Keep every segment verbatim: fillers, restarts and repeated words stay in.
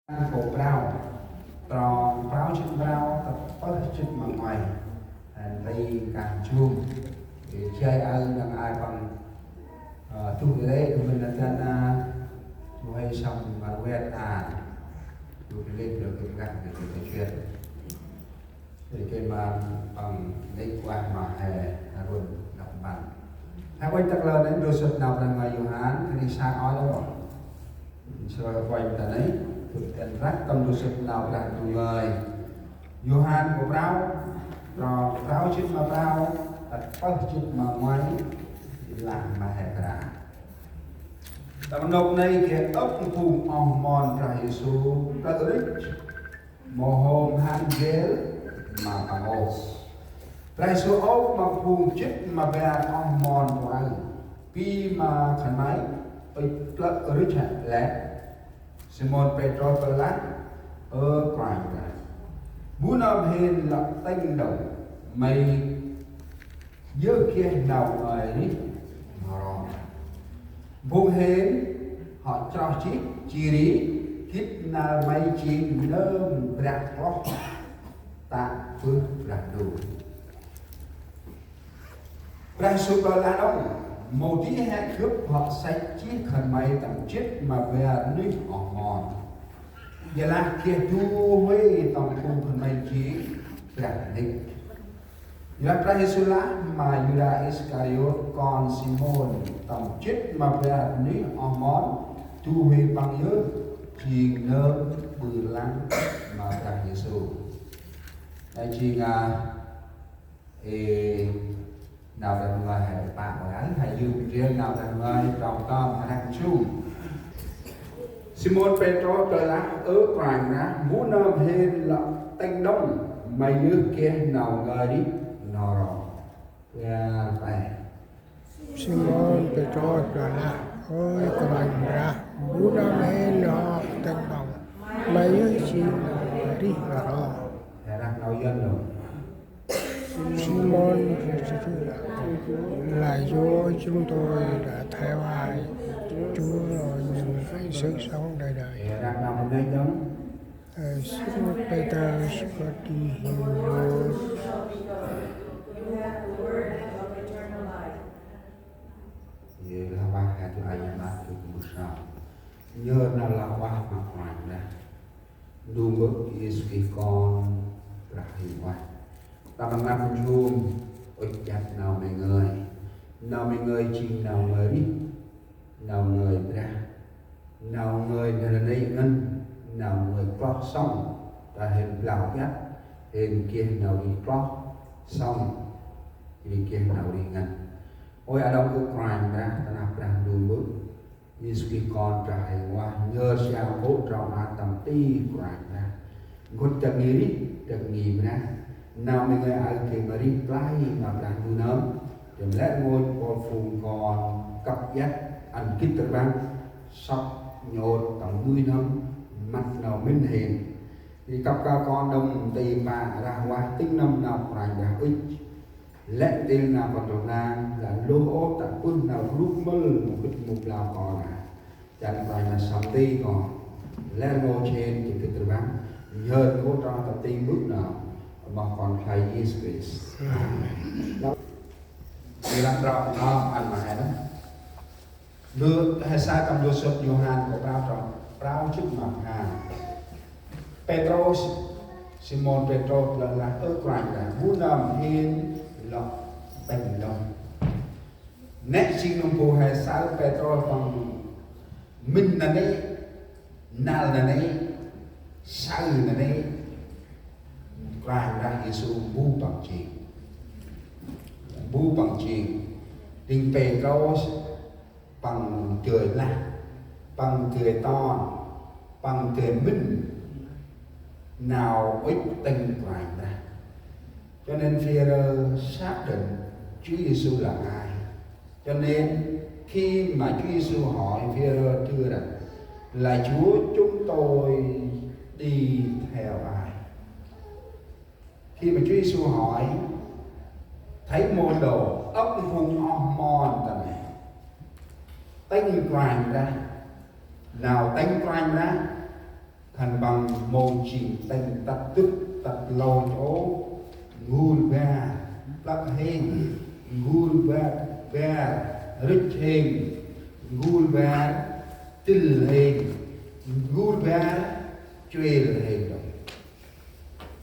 Kô prao, trong prao jê̆t ma prao tât pơh jê̆t ma nguay. Hên ti kah jum. Jay aơ năng ai păng tuh i lĕ, tu mĭn nây dăn a, tu hay săm ma wet a. Tu i lĕ, tu kah, tu kah jê̆t. Thì cái mà bằng nét quang mà hè, hà run đọc bằng. Hai quanh tắc lơ đến đô sụt nau Brah Ngai Yôhan, cái này sai ói lắm rồi. Sơ quanh ta nấy, thực hiện rắc tâm đô sụt nau Brah Ngai. Yôhan kô prao, trong prao jê̆t ma prao, tât pơh jê̆t ma nguay, lah ma he kra. Tâm nôk nây geh âk phung oh mon Brah Yêsu, plơ̆ rêch, mâu hôm hăn geh ma păng ôh. Brah Yêsu ôp ma phung jê̆t ma bar oh mon păng aơ: Bi ma khân may ŭch plơ̆ rêch hŏ? Lĕ Simôn Pêtrôs plơ̆ lah: Ơ Kôranh Brah, mbu nơm hên lŏ tĭng đŏng, may yơh geh nau ngơi rêh n'ho ro. Phung hên hŏ chroh jêh, jêh ri gĭt năl may jêng nơm brah kloh tă bơh Brah Ndu. Brah Yêsu plơ̆ lah đŏng: Mâu di he gâp hŏ săch jêh khân may tâm jê̆t ma bar nuyh oh mon. Ƀiălah geh du huê tâm phung khân may jêng brah nik. Ƀiălah Brah Yêsu lah ma Yuđa Iskariôt kon Simôn tâm jê̆t ma bar nuyh oh mon, du huê păng yơh jêng nơm ƀư lăng ma Brah Yêsu. Nây jêng a, ê, nau Brah Ngai he pă ma aơ, he yơk ndrel nau Brah Ngai trong tơm he răng jum. Simôn Pêtrôs plơ̆ lah: Ơ Kôranh Brah, mbu nơm hên lŏ tĭng đŏng, may yơh geh nau ngơi rêh n'ho ro. Bar pe. Simôn Pêtrôs plơ̆ lah: Ơ Kôranh Brah, mbu nơm hên lŏ tĭng đŏng, may yơh jêng nau ngơi rêh n'ho ro. He răng nau Yuăn đŏng. Simôn Pêtrôs lah: Chúa, chúng tôi đã theo ai, Chúa là sự sống đời đời. He răng nau Yuăn đŏng. Ơ, Simôn Pêtrôs gâp di hên lô. Yê lah uah he tu ai ma tu kmur sa. Nhơ nau lah uah ma Kôranh Brah. Ndu Mbơ̆ Yêsu Krist Kon Brah Huêng Ueh. Ta ma ngăn jum ŭch jăt nau May ngơi. Nau May ngơi jêng nau ngơi rêh, nau ngơi brah, nau ngơi nanê̆ ngăn, nau ngơi kloh sŏng, ta hên blau jăt, hên geh nau rêh kloh sŏng, hên geh nau rêh ngăn. Ôi a đŏng ơ Kôranh Brah, ta năp Brah Ndu Mbơ̆ Yêsu Krist Kon Brah Huêng Ueh, nhơ siau gŭ trong a tâm ti Kôranh Brah. Nkhŭt dâng ngih rêh, dâng ngih brah. Nau May ngơi aơ geh ma rêh play ma Brah Ndu nơm. Dơm lĕ rngôch mpôl phung kon kăp iăt ăn gĭt rbăng, sŏk nhôt tâm nuih n'hâm măt nau mĭn hên. Ri kăp ka kon đŏng nti pă rah vah tĭng nâm nau Kôranh Brah ŭch. Lĕ ntil nau Kon Dơm Nang, lah lôh ôh tă bơh nau rup mâl mâu gĭt mâu blau kon a. Dăn Kôranh Brah săm ti kon. Lĕ rngôch hên jêh gĭt rbăng, nhhơr gŭ trong tâm ti Mbơ̆ nơm, moh Kon Khlay Yêsu Krist. Amen. Ri lah trong nơm ăn ma he nơh. Lu, he sa tâm lu sôt Yôhan kô prao trong prao jê̆t ma pha. Pêtrôs, Simôn Pêtrôs plơ̆ lah: Ơ Kôranh Brah, mbu nơm hên lŏ tĭng đŏng. Nĕ jêng nơm bu he saơ Pêtrôs păng mĭn nanê̆, năl nanê̆, saơ nanê̆ Kôranh Brah Yêsu mbu păng jêng. Mbu păng jêng. Dâng Pêtrôs păng dơi lah, păng dơi ton, păng dơi mĭn nau ŭch tĭng Kôranh Brah. Cho nên Phi-e-rơ xác định Chúa Giêsu là ai. Cho nên khi mà Chúa Giêsu hỏi, Phi-e-rơ thưa rằng: Là Chúa, chúng tôi đi theo ai? Khi mà Chúa Giêsu hỏi, thấy môn đồ âk phung oh mon ta nây tĭng Kôranh Brah, nau tĭng Kôranh Brah, Khân păng mâu jêng tĭng tât dŭt tât lôch ôh, n'gul bar plăk hên, n'gul bar, bar rŭch hên, n'gul bar dĭl hên, n'gul bar chuêl hên đŏng.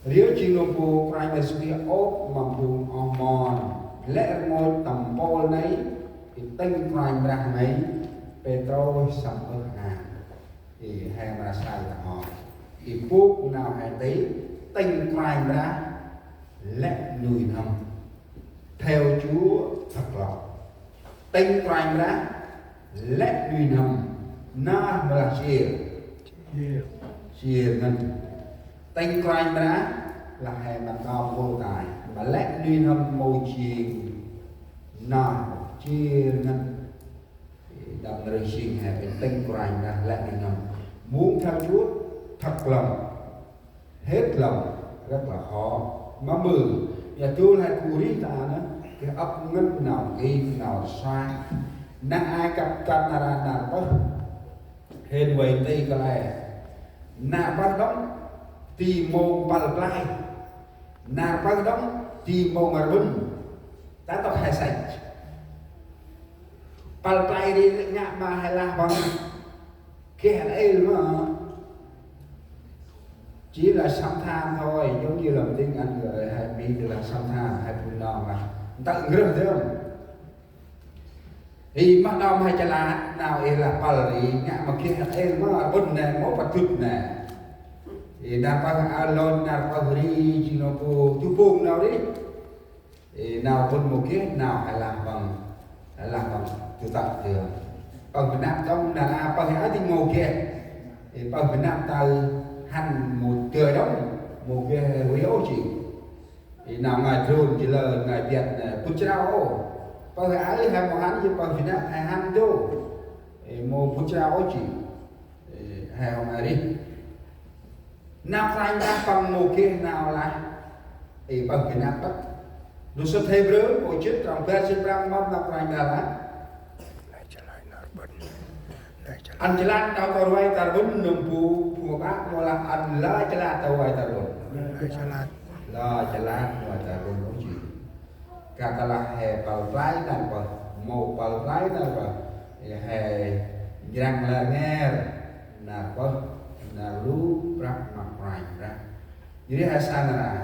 Rio jêng nơm bu Kôranh Brah Yêsu Krist ôp ma phung oh mon lĕ rngôch tâm mpôl nây, i tĭng Kôranh Brah nây, Pêtrôs săm ơh hăn. I he mra sai ta hŏ. I bôk nau he tĭng, tĭng Kôranh Brah lĕ nuih n'hâm. Theo Chúa thật lòng. Tĭng Kôranh Brah lĕ nuih n'hâm. Nơh mâu lah siêr. Siêr ngăn. Tĭng Kôranh Brah lah he mra đau khổ tai. Ma lĕ nuih n'hâm mâu jêng nơh siêr ngăn. Đăm rơh jêng he păng tĭng Kôranh Brah lĕ nuih n'hâm. Mông theo Chúa thật lòng, hết lòng, rất là khó. Ma mơ, ya dôl he gŭ rêh ta nơh, geh âk ngăn nau ngih nau sai. Năng ai kăp kăp nar aơ nar pơh. Hên vay nti kăl e. Nar pơh đŏng, ti mông pâl play. Nar pơh đŏng, ti mông rbŭn. Ta tŏk he săch. Pâl play ri ngă ma he lah păng. Geh ăn êl ma. Chỉ là sắm tham thôi, giống như là tiếng Anh gọi là hay Mỹ là sắm tham, hay Bunong là ntơ̆ ngrơh dơm. I mah đom he chala nau i lah pâl ri ngă ma geh ăn êl ma rbŭn nê, mâu pă dŭt nê. I nar pơh a lon nar pơh ri jêng nơm bu du pông nau ri. Ê, nau bân mâu geh, nau he lah păng, he lah păng tu tât dơm. Păng bơh năp tông, nar aơ păng he ăt dâng mâu geh. Ê, păng bơh năp tơ hăn mâu dơi đŏng, mâu geh he hui ôh jêng. Ê, nau ngai drôn jêh lơ, ngai biăt, ngai bŭt chrao ôh. Păng he ăt he mâu hăn, jêh păng bơh năp he hăn dô. Ê, mâu bŭt chrao ôh jêng. Ê, he hŏ ngai rêh. Nau Kôranh Brah păng mâu geh nau lah. Ê, păng geh nau tât. Nơh sŭt Hêbrơ, nkô̆ jê̆t, trong bar jê̆t prăm mâm nau Kôranh Brah lah. Ăn jêh lah nau tât ruai ta rbŭn nơm bu, bu bă mâu lah ăn lah jêh lah ta ruai ta rbŭn. Lah jêh lah ruai ta rbŭn ôh jêh. Kah ta lah he pâl play nar pơh, mâu pâl play nar pơh. Ê, he njrăng lĕ rngêr nar pơh, nar lu prăp ma Kôranh Brah. Jêh ri he saơ nar aơ,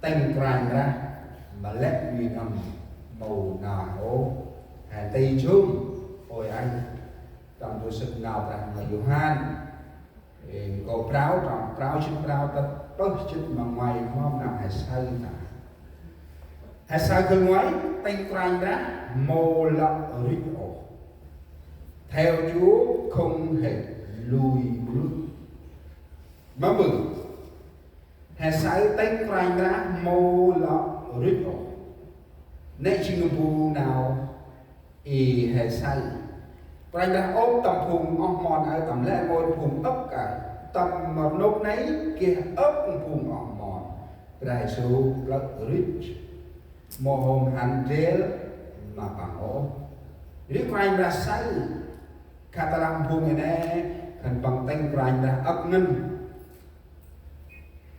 tĭng Kôranh Brah ma lĕ nuih n'hâm mâu nau ôh. He nti jŭm, ôi ơi. Tâm du sĭt nau Brah ma Yôhan. Ê, nkô̆ prao, trong prao jê̆t prao tât pơh jê̆t ma nguay, mâm nau he saơ ta. He saơ kơ nguay, tĭng Kôranh Brah mâu lŏ rêh ôh. Theo Chúa không hề lùi bước. Mâm mơ. He saơ tĭng Kôranh Brah mâu lŏ rêh ôh. Nê jêng nơm bu nau i he saơ. Kôranh Brah ôp tâm phung oh mon aơ, tâm lĕ rngôch phung âk aơ, tâm ma rnôk nây geh âk phung oh mon. Brah Yêsu plơ̆ rêh. Mâu hôm hăn ndrel ma păng ôh. Ri Kôranh Brah saơ. Khă ta lah phung i nê, khân păng tĭng Kôranh Brah âk ngăn.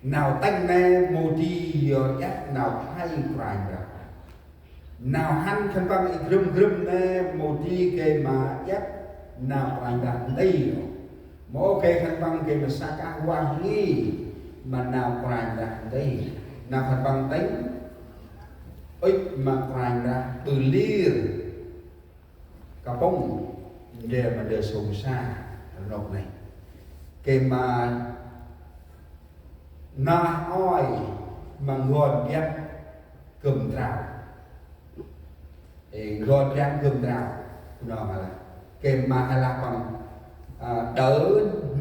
Nau tĭng nê mâu di yor iăt nau khlay Kôranh Brah. Nau hăn khân păng i grŭm grŭm nê mâu di gay ma iăt nau Kôranh Brah nti ôh. Mâu gay khân păng gay ma sa kah vah nghi ma nau Kôranh Brah nti. Nau khân păng tĭng ŭch ma Kôranh Brah ƀư lir. Kapŭng ndrel ma ndrel sông sa rnôk nây. Gay ma nah ôi ma ngon biăt gŭm trao. Ê, ngon biăt gŭm trao. Nau ma lah. Gay ma he lah păng, à, đỡ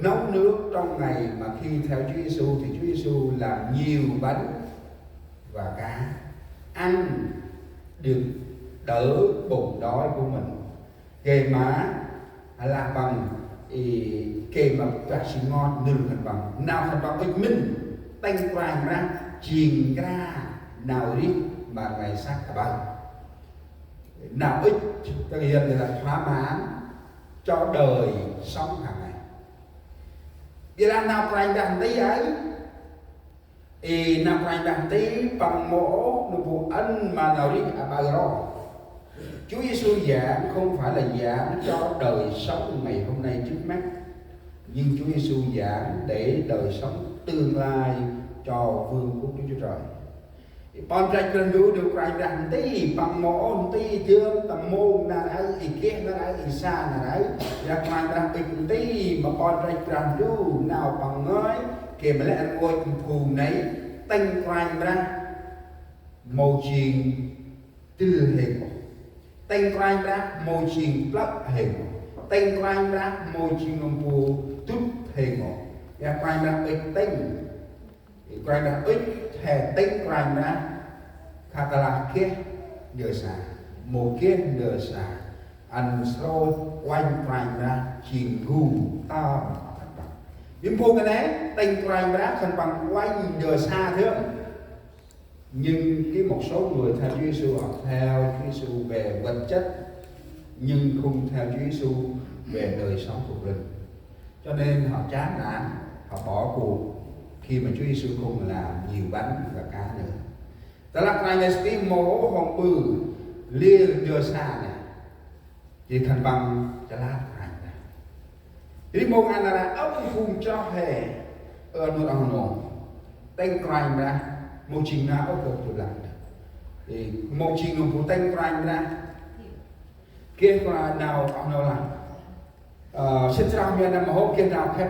nấu nước trong ngày mà khi theo Chúa Giêsu thì Chúa Giêsu làm nhiều bánh và cá ăn được đỡ bụng đói của mình. Gay ma, alah păng, ê, gay ma Brah Yêsu ngot nơ̆r khân păng. Nau khân păng ŭch mĭn, tĭng Kôranh Brah, jêng nkra nau rêh ma ngai săk aƀaơ. Nau ŭch, tức là thỏa mãn cho đời sống hàng ngày. Ƀiălah nau Kôranh Brah nti aơ, i nau Kôranh Brah nti păng mâu ôh nơm bu ăn ma nau rêh aƀaơ ro. Chúa Giêsu giáng không phải là giáng cho đời sống ngày hôm nay trước mắt, nhưng Chúa Giêsu giáng để đời sống tương lai cho vương quốc Đức Chúa Trời. Ƀon Kôranh Brah Ndu, Kôranh Brah nti păng mâu ôh nti dơm tâm mông nar aơ, i geh nar aơ, i sa nar aơ. Ƀiălah Kôranh Brah ŭch nti ma ƀon Kôranh Brah Ndu nau păng ngơi, geh ma lĕ ăn ŭch phung nây, tĭng Kôranh Brah mâu jêng dĭl hêng ôh. Tĭng Kôranh Brah mâu jêng plơ̆ hêng ôh. Tĭng Kôranh Brah mâu jêng nơm bu dŭt hêng ôh. Ƀiălah Kôranh Brah ŭch tĭng, Kôranh Brah ŭch he tĭng Kôranh Brah, khă ta lah geh ndơ sa, mâu geh ndơ sa, ăn srôih uănh Kôranh Brah jêng ngu tơm. Ƀiălah phung nây tĭng Kôranh Brah khân păng uănh ndơ sa dơm. Nhưng cái một số người theo Chúa Giêsu, họ theo Chúa Giêsu về vật chất, nhưng không theo Chúa Giêsu về đời sống thuộc linh. Cho nên họ chán nản, họ bỏ cuộc khi mà Chúa Giêsu không làm nhiều bánh và cá nữa. Tơlah Kôranh Brah nti mâu hôm ƀư lir ndơ sa nê, jêh khân păng chalát Kôranh Brah. Ri mông a nar aơ ăp phung chroh he, ơ, nŭt oh nô, tĭng Kôranh Brah, mâu jêng nau ôh kơt tu lăng. Ri mâu jêng nơm bu tĭng Kôranh Brah, geh Kôranh nau oh nô lah. Ơ, sĭt chroh mâu hôm geh nau khât,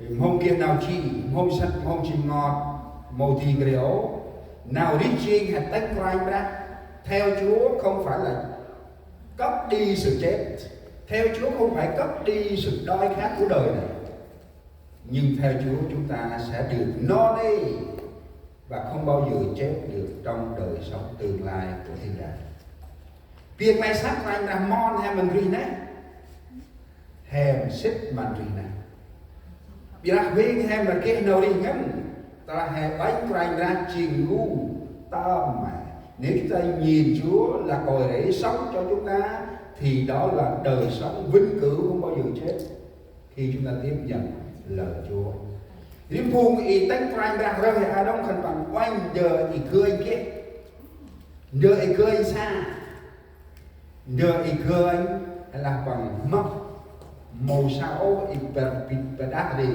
mâu hôm geh nau ji, mâu hôm sât, mâu hôm ji ngot, mâu di kre ôh. Nau rêh jêng he tĭng Kôranh Brah. Theo Chúa không phải là cất đi sự chết. Theo Chúa không phải cất đi sự đói khát của đời này. Nhưng theo Chúa chúng ta sẽ được no nê và không bao giờ chết được trong đời sống tương lai của thiên đàng. Biăp ma săk Kôranh Brah mon he mân rêh nê, he msĭt mân rêh nê. Ƀiălah huêng he mra geh nau rêh ngăn, tơlah he uănh Kôranh Brah jêng ngu tơm ma. Nếu chúng ta nhìn Chúa là cội rễ sống cho chúng ta, thì đó là đời sống vĩnh cửu không bao giờ chết khi chúng ta tiếp nhận lời Chúa. Ri phung i tĭng Kôranh Brah rơh he a đŏng khân păng uănh ndơ i gơnh geh, ndơ i gơnh sa, ndơ i gơnh lah păng mâp, mâu sa ôh i bar bĭt bar đah ri,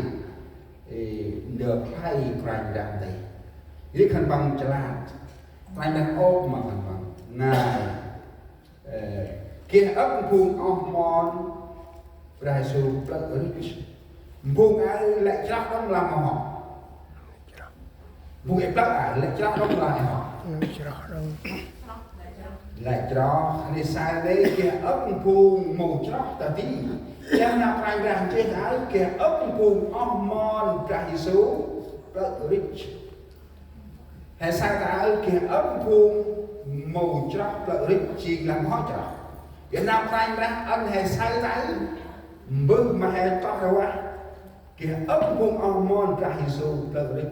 i ndơ khlay Kôranh Brah nti. Ri khân păng chalát, Kôranh Brah ôp ma khân păng: Ngơi, ơ, geh âk phung oh mon Brah Yêsu plơ̆ rêh. Phung aơ lĕ chroh đŏng lah mâu hŏ? Phung i plơ̆ aơ lĕ chroh đŏng lah mâu hŏ? Lĕ chroh đŏng. Lĕ chroh. Nê say nê geh âk phung mâu chroh ta di. Ƀiălah nau Kôranh Brah nchih aơ geh âk phung oh mon Brah Yêsu plơ̆ rêh. He say ta aơ geh âk phung mâu chroh plơ̆ rêh, jêng lah mâu hŏ chroh. Ƀiălah nau Kôranh Brah ăn he say ta aơ, mbơh ma he toh rvah, geh âk phung oh mon Brah Yêsu plơ̆ rêh,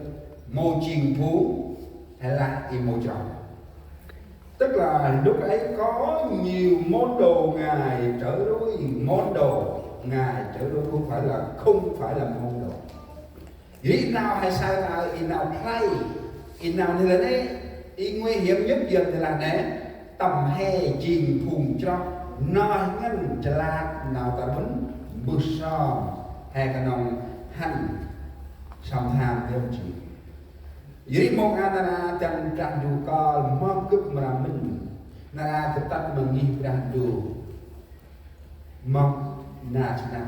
mâu jêng phung he lah i mâu chroh. Tức là lúc ấy có nhiều môn đồ Ngài trở lui, môn đồ Ngài trở lui không phải là, không phải là môn đồ. Ri nau he say ta aơ, i nau khlay, i nau nê lah nê, i nguy hiểm nhất yơh nê lah nê, tâm he jêng phung chroh, nơh ngăn chalát nau tâm mĭn, mbơh sơm he knŏng hăn sơm tham yơh jêh. Ri mông a nar aơ dăn Brah Ndu kơl mâp gâp mra mĭn, nar aơ gâp tât ma ngih Brah Ndu, mâp nar snăk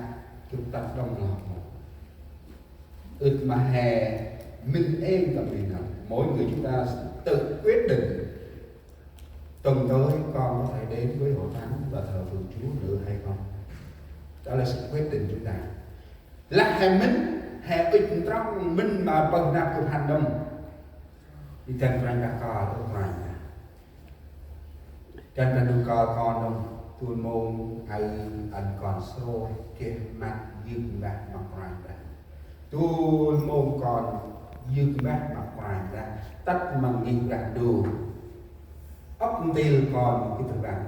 gâp tât đŏng lah mâu. Ưt ma he mĭn êng tâm ri nơh. Mỗi người chúng ta tự quyết định tuần tới con có thể đến với hội thánh và thờ phượng Chúa nữa hay không. Đó là sự quyết định chúng ta. Lah he mĭn, he ŭch ntrŏng mĭn ma pơh năp gâp hăn đŏng. I dăn Kôranh Brah kơl, ơ Kôranh Brah, dăn Brah Ndu kơl kon đŏng, tui mông aơ ăn kon srôih geh măt yơk mbah ma Kôranh Brah. Tui mông kon yơk mbah ma Kôranh Brah, tât ma ngih Brah Ndu, âk ntil kon gĭt rbăng.